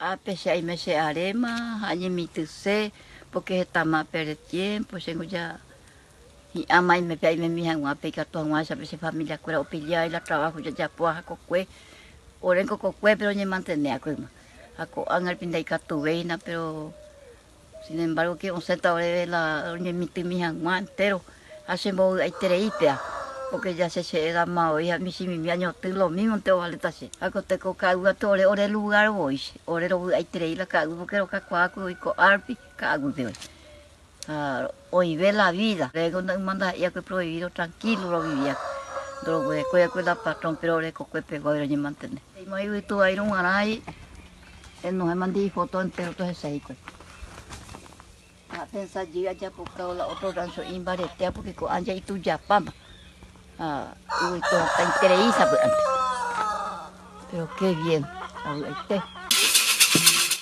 Ápe che aime che aréma ha añemitỹse, pórke hetama aperde tiémpo, chéngo ja hi'ãma aime pe aimemi hag̃ua pe ikatu hag̃uáicha pe che familiakuéra opilla la traváho jajapo ha kokue, oréngo kokuépe roñemantene va'ekue yma. Ha ko'ág̃a rupi ndaikatuvéina péro sin embargo ke osẽta oréve la roñemitỹmi hag̃ua entéro ha chembovy'aiterei péa, pórke ja che che edama voi ha michĩmimi añotỹ lomímonte ovaléta che. Ha ko teko ka'aguy ore ore lugár voi che, ore rovy'aiterei la ka'aguy pórke rokakuaa kuri ko'árupi ka'aguýpe voi. Ha oĩve la vida. Oréngo yma ndaha'éi va'ekue prohibido tranquilo rovivia. Ndoroguerekói va'ekue la patrón péro ore kokue pegua roñemantene. Yma yvytu vaírõ g̃uarã enohẽ mandi ifoto entero tohecha hikuái. Apensa jey ajapokávo la otro rancho'i imbaretéva porque ko'ã ja itujapáma ha yvytu hatãiterei sapy'ánte. Pero qué bien, avy'aite.